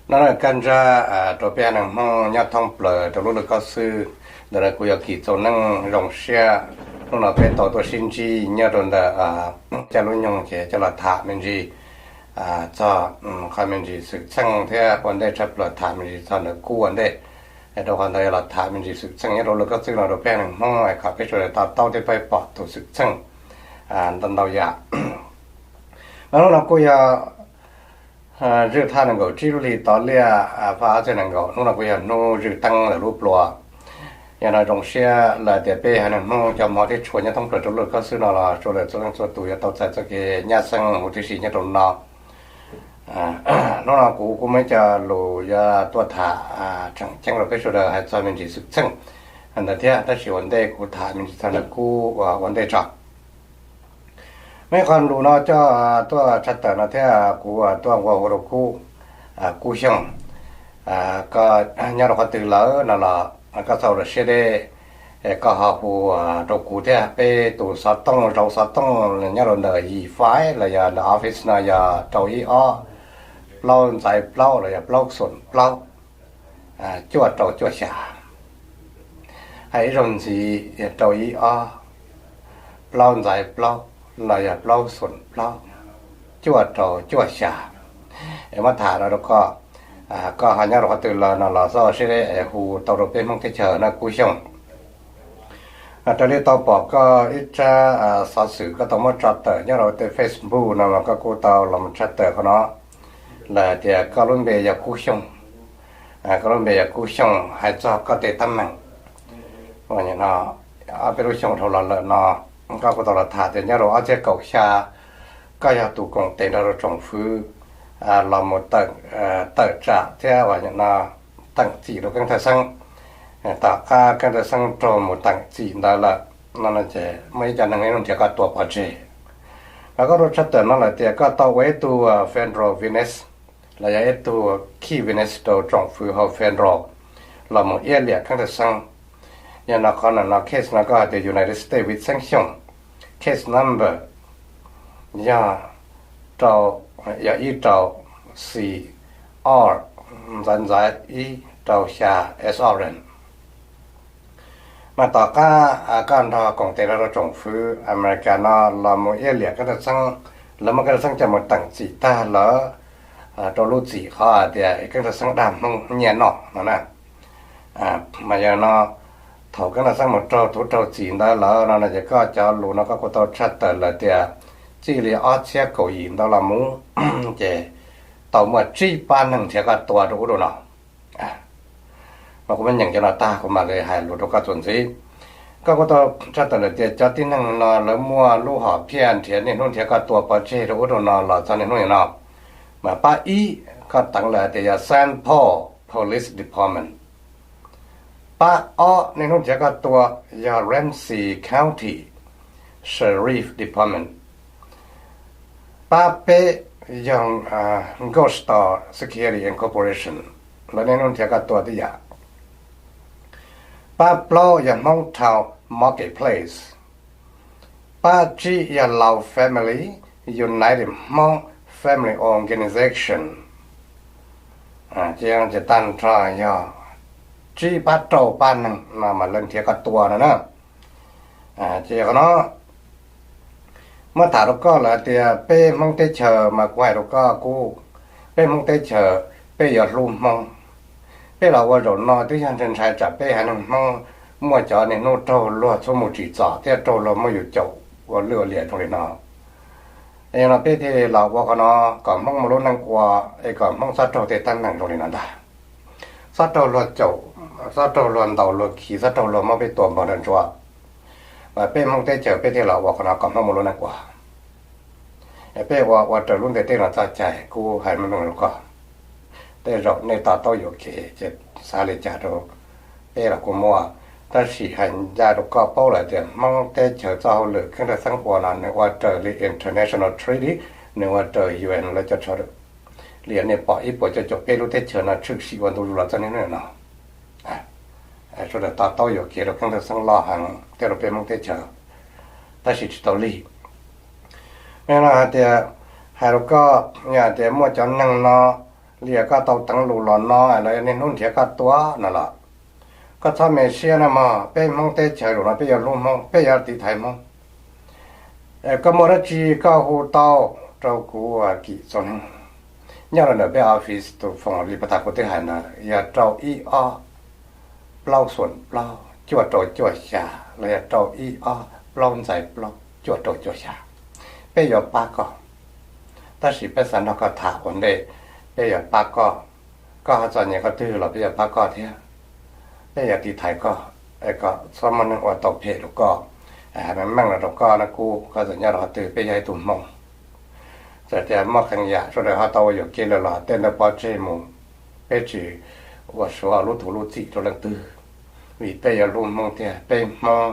No na, kaj ntsa rau peb neeg Hmoob nyob thoob plaws rau lub laj kab xwb. Ntawm no kuv yog Kim Txoos Neej, zoo siab hnub no peb tau tuaj sib ntsib nyob rau ntawm Caj Lub Nyoog ces coj los tham me ntsis txog qhov me ntsis xwm txheej thiab ua ntej tshaj plaws tham me ntsis txog ntawm kub ua ntej. Rau qhov ntawd yog los tham me ntsis xwm txheej nyob rau laj kab xwb no rau peb neeg Hmoob es kom peb sawv daws to taub thiab peb pom tus xwm txheej ntau ntau yam. Mas hnub no kuj yog zwj thaj nees nkaum tsib lub hli tod liaj, faj ob txhiab nees nkaum, hnub no kuj yog hnub zwj teeb lawm lub pluas. Yog no zoo siab lawm tias peb haiv neeg Hmoob cov hmov thiab tshua nyob thoob plaws rau laj kab xwb no los sawv daws txhua leej txhua tus yuav tau txais txoj kev nyab xeeb huv tib si nyob rau no. Hnub no kuv kuj muaj ib co lus yuav tuaj tham tseem ceeb rau peb sawv daws hais txog me ntsis xwm txheej ntawd thiab, tab sis ua ntej kuv tham me ntsis txog ntawm kub ua ntej tso. Muaj ib qho lus no coj tuaj tshaj tawm no thiab kuv tuaj nqua hu rau kub, Kub Xyooj, koj nyob rau qhov twg lawm no los koj txhob ua siab deb, koj ho hu rau kuv thiab. Peb tus xov tooj, zauv xov tooj nyob rau ntawm yim five los yog ntawm office no yog rau ib ob plaub ntxaiv plaub los yog plaub xoom plaub cuaj rau cuaj xya. Hais ib zaug ntxiv, yog rau ib ob plaub ntxaiv plaub los yog plaub xoom plaub cuaj rau cuaj xya. Es muab tham no rau koj, koj ho nyob rau qhov twg lawm no los txhob ua siab deb es hu tau rau peb Hmoob teb chaws no Kub Xyooj. Raws li tau pom koj ib tsab xov xwm koj tau muab tso tawm nyob rau tej Facebook no mas koj kuj tau los mus tshaj tawm qhov no lawm tias koj lub npe yog Kub Xyooj. Koj lub npe yog Kub Xyooj, hais txog koj tej teeb meem no, ob peb lub xyoo dhau los lawm no, koj kuj tau los tham tias nyob rau ob txhiab kaum xya koj yog tus koom tes nrog rau tsoom fwv los mus tawm tsam thiab uas no teem txim rau Keeb Thawj Xeeb. Tom qab Keeb Thawj Xeeb raug mus teem txim ntawd lawm no ces muaj ib co neeg niaj hnub nrhiav koj tua pov tseg. Mas koj tau tshaj tawm no lawm tias koj tau ua ib tug federal witness los yog ib tug key witness rau tsoom fwv hauv federal los mus iab liam Keeb Thawj Xeeb. Yog no qhov no case no koj hais tias United States vim xeeb xyooj, case number yog rau, yog ib rau C R ntxaiv ntxaiv ib rau xya S R N. Mas tom qab koj nrog koom tes nrog rau tsoom fwv America no los mus iab liam Keeb Thawj Xeeb, lawv muab Keeb Thawj Xeeb coj mus teem txim tag lawm rau lub txim qhov hais tias Keeb Thawj Xeeb dag Hmoob nyiaj noj no na. Mas yog no thaum Keeb Thawj Xeeb mus raug thuv raug txim ntawd lawm no no ces koj cov lus no koj kuj tau tshaj tawm lawm tias txij li ob txhiab kaum yim ntawd los mus ces tau muaj tsib pab neeg nrhiav koj tua rau ub rau no. Mas kuv muab nyeem cov no tag kuv mam li hais lus rau koj txuas ntxiv. Koj kuj tau tshaj tawm lawm tias cov tib neeg no lawv muaj lub hom phiaj nrhiav niaj hnub nrhiav koj tua pov tseg rau ub rau no los txog niaj hnub no. Mas pab ib koj teev lawm tias yog Saint Paul Police Department. Pab ob niaj hnub nrhiav koj tua yog Ramsey County Sheriff Department. Pab peb yog Ghost Star Security Incorporation, lawv niaj hnub nrhiav koj tua tib yam. Pab plaub yog Hmong Town Marketplace. Pab tsib yog Lao Family United Hmong Family Organization. Ces tag nrho yog tsib pab rau pab neeg no mas lawv nrhiav koj tua no na. Ces qhov no muab tham rau koj lawm tias peb Hmoob teb chaws mas kuv hais rau koj kuj, peb Hmoob teb chaws peb yuav hlub Hmoob. Peb los ua zaum no twb yog ntshai ntshai tsam peb haiv neeg Hmoob muaj cov niaj hnub raug luag txhub mus tsim txom thiab raug luag muab yus caum ua lwj ua liam zoo li no. Es no peb thiaj los ua qhov no kom Hmoob muaj lub neej ua, es kom Hmoob txhob raug tej teeb meem zoo li no ntag. Txhob raug luag caum, txhob raug luag ntaus luag khi, txhob raug luag muab peb tua npog nra ntsuav. Mas peb Hmoob teb chaws peb thiaj los ua qhov no kom Hmoob muaj lub neej ua. Peb ua ua raws lub ntiaj teb no txoj cai, kuv hais meej meej rau koj. Tej zaum nej to taub yuam kev ces xav li cas rau peb los kuj muaj, tab sis hais ncaj rau koj paub lawm tias Hmoob teb chaws txoj hauj lwm Keeb Thawj Xeeb ua no nws ua raws li international treaty, nws ua raws U N lawv cov tsho li. Nej pom ib puas cuaj caum peb lub teb chaws no tshwm sim ua ntu zus los txog niaj hnub no. Sawv daws to taub yuam kev rau Keeb Thawj Xeeb loj heev thiab rau peb Hmoob teb chaws, tab sis tsis tau lig. Yog no hais tias, hais rau koj, yog tias muaj cov neeg no li koj tau teev lus los no los yog niaj hnub nrhiav koj tua no los, koj txhob me siab na mog. Peb Hmoob teb chaws zaum no peb yuav hlub Hmoob, peb yuav tiv thaiv Hmoob. Koj muaj dab tsi koj hu tau rau kuv Kim Txoos Neeg nyob rau ntawm peb office tus phone li pas tas kuv twb hais ntawd, yog rau ib ob plaub xoom plaub cuaj rau cuaj xya los yog rau ib ob plaub ntxais plaub cuaj rau cuaj xya. Peb yuav pab koj, tab sis peb xav nrog koj tham ua ntej, peb yuav pab koj. Koj ho txom nyem qhov twg los peb yuav pab koj thiab, peb yuav tiv thaiv koj, kom txhob muaj neeg ua tau phem rau koj, hais meej meej los rau koj na, kuv koj txawm nyob rau qhov twg peb yog ib tug Hmoob. Txawm tias muaj qee yam sawv daws ho tau ua yuam kev lawm los tej ntawd pov tseg mus, peb tsis ua suav lub tuv lub txim rau leej twg, vim peb yuav hlub Hmoob tiag. Peb Hmoob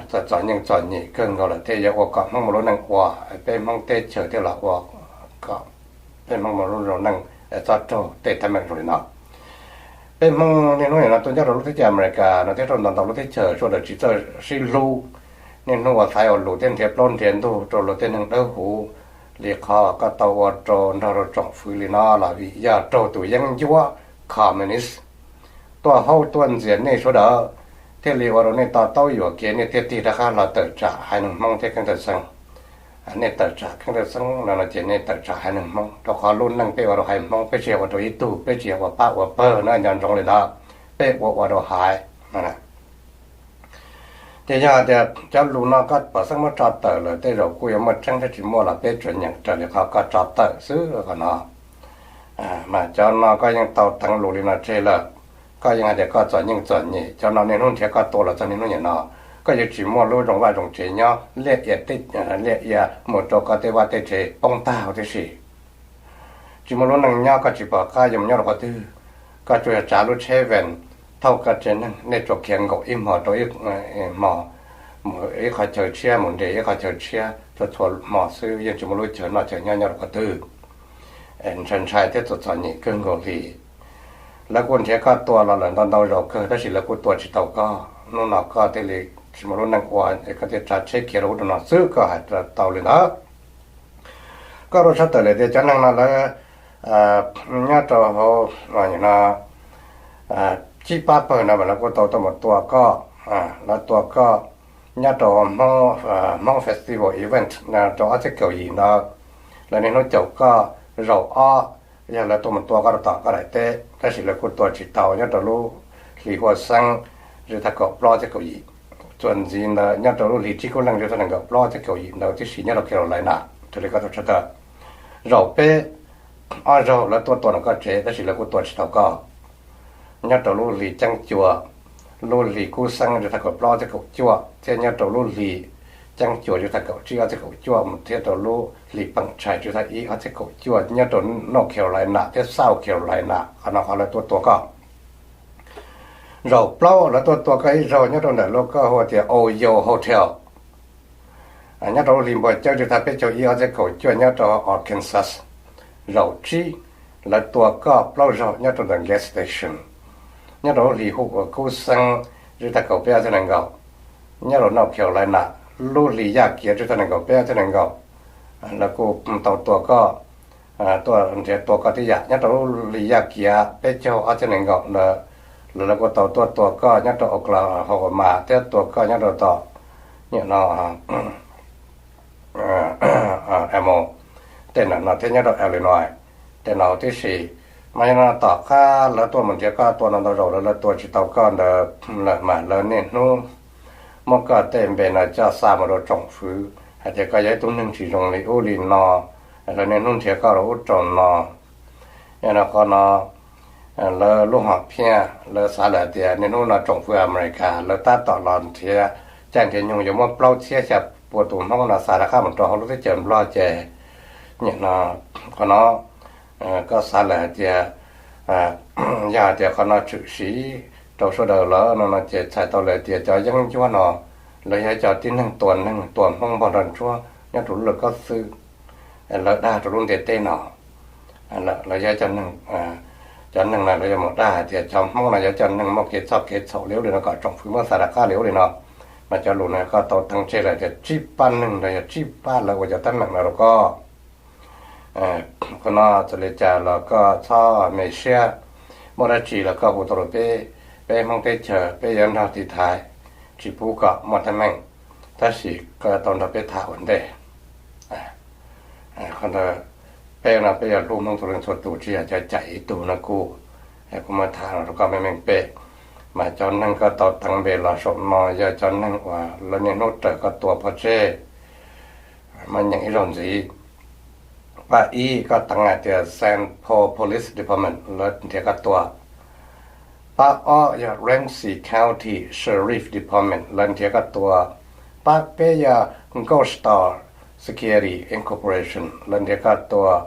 txom txom nyem txom nyem kawg nkaus lawm thiab yuav ua kom Hmoob mus lub neej ua, peb Hmoob teb chaws thiaj los ua kom peb Hmoob mus lub zoo neej txhob raug tej teeb meem zoo li no. Peb Hmoob niaj hnub nim no tuaj nyob rau lub teb chaws Amelikas no thiab rau ntau ntau lub teb chaws sawv daws tsis txawj sib hlub, niaj hnub ua xaiv ua lus thiab nrhiav plaub nrhiav ntug rau luag tej neeg dawb huv li qhov koj tau ua rau nrog rau tsoom fwv li no los vim yog raug tus yeeb ncuab communist tuaj haub tuaj ntxias nej sawv daws, thiaj li ua rau nej to taub yuam kev nej thiaj tig rov qab los tawm tsam haiv neeg Hmoob thiab Keeb Thawj Xeeb. Nej tawm tsam Keeb Thawj Xeeb no no ces nej tawm tsam haiv neeg Hmoob, rau qhov lub neej peb ua rau haiv Hmoob, peb tsis yog ua rau ib tug, peb tsis yog ua pab ua pawg no, nco ntsoov li ntawd, peb ua ua rau haiv. Ces yog tias cov lus no koj pom xeeb muab tso tawm lawm tej zaum kuj yuav muaj tseeb thiab tsis muaj los peb tsuas nyeem raws li qhov koj tso tawm xwb qhov no. Mas cov no koj yeej tau teev lus li no tseg lawm, koj yeej hais tias koj txom nyem txom nyem, cov no niaj hnub nrhiav koj tua los txog niaj hnub nim no, koj yuav tsis muaj lub zoo vaj zoo tsev nyob, liaj ia, liaj ia mus rau koj tej vaj tej tsev poob tag huv tib si. Tsis muaj lub neej nyob, koj tsis pom qab yuav mus nyob rau qhov twg. Koj tsuas yog tsav lub tsheb van thauj koj tsev neeg, nej tsuas khiav nkaum ib hmo rau ib hmo, mus ib qhov chaw tshiab mus nres ib qhov chaw tshiab txhua txhua hmo xwb, yeej tsis muaj lub chaw noj chaw nyob nyob rau qhov twg. Ntshai ntshai thiab txom txom nyem kawg nkaus li. Lawv kuj nrhiav koj tua los lawm ntau ntau zaus kawg tab sis lawv kuj tua tsis tau koj. Hnub no koj thiaj li tsis muaj lub neej ua, koj thiaj tsav tsheb khiav rau ub rau no xwb, koj hais tau li ntawd. Koj rau sab tawm lawm tias cov neeg no lawv nyob rau hauv no tsib pab pawg no mas lawv kuj tau tuaj mus tua koj, lawv tua koj nyob rau Hmoob Festival Event rau ob txhiab kaum yim ntawd. Lawv niaj hnub caum koj zaum ob, yog lawv tuaj mus tua koj rau tom koj daim teb, tab sis lawv kuj tua tsis tau. Nyob rau lub hlis Huaj Xeeb, zib thaj kaum plaub txhiab kaum yim, txuas ntxiv ntawd nyob rau lub hlis Tsib Kub Leej zib thaj nees nkaum plaub txhiab kaum yim ntawd tib si nyob rau Carolina, raws li koj tau tshaj tawm. Zaum peb, ob zaug lawv tuaj tua ntawm koj tsev tab sis lawv kuj tua tsis tau koj. Nyob rau lub hlis Ceeb Cua, lub hlis Kub Xeeb zib thaj kaum plaub txhiab kaum cuaj, thiab nyob rau lub hlis Ceeb Cua zib thaj kaum tsib ob txhiab kaum cuaj mus thiab rau lub hlis Peem Tshais zib thaj ib ob txhiab kaum cuaj nyob rau North Carolina thiab South Carolina, qhov no qhov lawv tuaj tua koj. Zaum plaub lawv tuaj tua koj ib zaug nyob rau ntawm lub koj hu tias Oyo Hotel, nyob rau lub hlis Npua Cawb zib thaj peb caug ib ob txhiab kaum cuaj nyob rau Arkansas. Zaum tsib lawv tua koj plaub zaug nyob rau ntawm gas station, nyob rau lub hlis Hu Ua Kub Xeeb zib thaj kaum peb ob txhiab nees nkaum, nyob rau North Carolina. Lub hlis Yaj Kiav zib thaj nees nkaum peb ob txhiab nees nkaum, lawv kuj tau tua koj, tuaj nrhiav tua koj tib yam. Nyob rau lub hlis Yaj Kiav peb caug ob txhiab nees nkaum ntawd, lawv kuj tau tuaj tua koj nyob rau Oklahoma thiab tua koj nyob rau tom, nyob no, Amo, tej no no thiab nyob rau Illinois, tej no tib si. Mas yog no tom qab lawv tuaj mus nrhiav koj tua no ntau zaus lawv, lawv tua tsis tau koj ntawd lawm mas lawv niaj hnub muab koj tej npe no coj xa mus rau tsoom fwv hais tias koj yog ib tug neeg tsis zoo li ub li no, lawv niaj hnub nrhiav koj rau ub rau no. Yog no qhov no lawv lub hom phiaj lawv xav lawm hais tias niaj hnub no tsoom fwv Amelikas lawv tab tom los nrhiav caij nrhiav nyoog yuav muab plaub txhiab xya pua tus Hmoob no xa rov qab mus rau hauv lub teb chaws Nplog ces, nyiam no, qhov no koj xav lawm hais tias yog hais tias qhov no tshwm sim rau sawv daws lawm no no ces txhais tau lawm tias cov yeeb ncuab no lawv yog cov tib neeg tua neeg tua Hmoob npog nrog ntsuab nyob rau lub lawv kob xwb. Lawv dag rau lub ntiaj teb no, lawv yog cov neeg, cov neeg no lawv yuav mus dag hais tias cov Hmoob no yog cov neeg muaj kev txhoj kev txhaum li ub li no kom tsoom fwv muab xa rov qab li ub li no. Mas cov lus no koj tau teev tseg lawm tias tsib pab neeg no yog tsib pab lawv ua cov teeb meem no rau koj. Qhov no txawm li cas los koj txhob me siab, muaj dab tsi los koj hu tau rau peb, peb Hmoob teb chaws peb yuav nrog tiv thaiv, tsis pub kom muaj teeb meem, tab sis koj tau nrog peb tham ua ntej. Qhov ntawd peb no peb yog hlub Hmoob txhua leej txhua tus, tsis yog cov cais ib tug no kuj, kuv muab tham no rau koj meej meej pem, mas cov neeg koj tau teev npe los saum no yog cov neeg uas lawv niaj hnub raws koj tua pov tseg, muab nyeem ib zaug ntxiv. Pab ib koj teev hais tias Saint Paul Police Department lawv nrhiav koj tua. Pab ob yog Ramsey County Sheriff Department lawv nrhiav koj tua. Pab peb yog Gold Star Security Incorporation lawv nrhiav koj tua.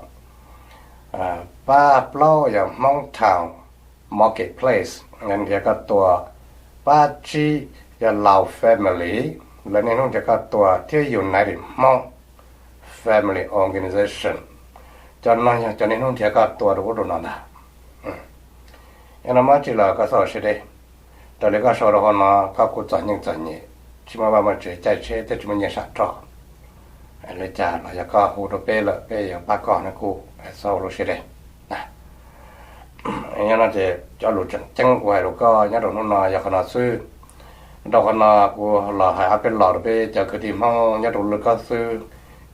Pab plaub yog Hmong Town Marketplace lawv nrhiav koj tua. Pab tsib yog Lao Family lawv niaj hnub nrhiav koj tua thiab United Hmong Family Organization. Cov no yog cov niaj hnub nrhiav koj tua rau ub rau no ntag. Yog no muaj dab tsi los koj txhob ua siab deb. Raws li koj sau rau hauv no koj kuj txom nyem txom nyem, tsis muaj vaj muaj tsev caij tsheb thiab tsis muaj nyiaj sam roj. Li cas los yog koj hu rau peb lawm peb yuav pab koj no kuj txhob ua lub siab deb. Nyob no ces cov lus tseem ceeb kuv hais rau koj nyob rau hnub no yog qhov no xwb. Rau qhov no kuv los hais ob peb lo rau peb cov kwv tij Hmoob nyob rau lub koj xwb,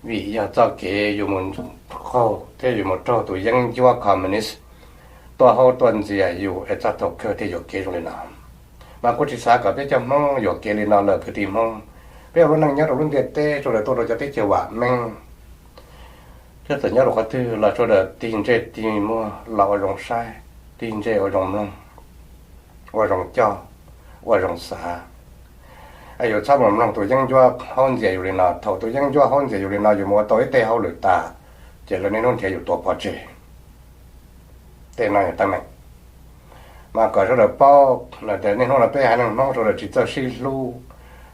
vim yog txoj kev yus mus qaug thiab yus mus raug tus yeeb ncuab communist tuaj haub tuaj ntxias yus es txog thaum kawg thiaj yuam kev zoo li no. Mas kuv tsis xav kom peb cov Hmoob yuam kev li no lawm kwv tij Hmoob. Peb ua lub neej nyob rau lub ntiaj teb sawv daws tuaj rau cov teb chaws vam meej, thiab txawm nyob rau qhov twg los sawv daws tig ntsej tig muag los ua zoo saib, tig ntsej ua zoo mloog, ua zoo coj, ua zoo xav. Yus txhob mus mloog tus yeeb ncuab haub ntxias yus li no. Thaum tus yeeb ncuab haub ntxias yus li no yus mus ua tau ib teg hauj lwm tas, ces lawv niaj hnub nrhiav yus tua pov tseg. Tej no yog teeb meem. Mas kom sawv daws paub tias niaj hnub no peb haiv neeg Hmoob sawv daws tsis txawj sib hlub.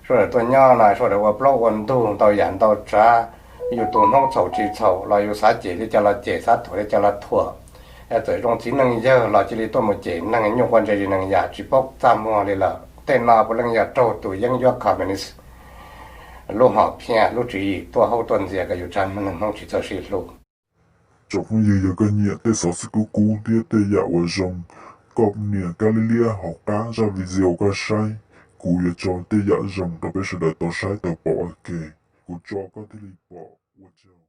Sawv daws tuaj nyob no sawv daws ua plaub ua ntug ntau yam ntau tsav. Yus tus Hmoob txhaum tsis txhaum los yus xav cem li cas los cem, xav thuam li cas los thuam. Txawm zoo txiv neej yawg los cia li tuaj mus cem neeg nyuaj quaj ntse li neeg yam tsis paub txaj muag li lawm. Tej no puav leej yog raug tus yeeb ncuab communist lub hom phiaj lub tswv yim tuaj haub tuaj ntxias kom yus tsab neeg Hmoob tsis txawj sib hlub. Tsoom phooj ywg, yog koj nyiam tej xov xwm kub kub thiab tej yam uas zoo, koj nias kab liab liab hauv qab zaj video koj saib, kuv yuav tso tej yam zoo rau peb sawv daws tau saib tau pom ua ke. Kuv tso koj thiaj li pom, ua tsaug.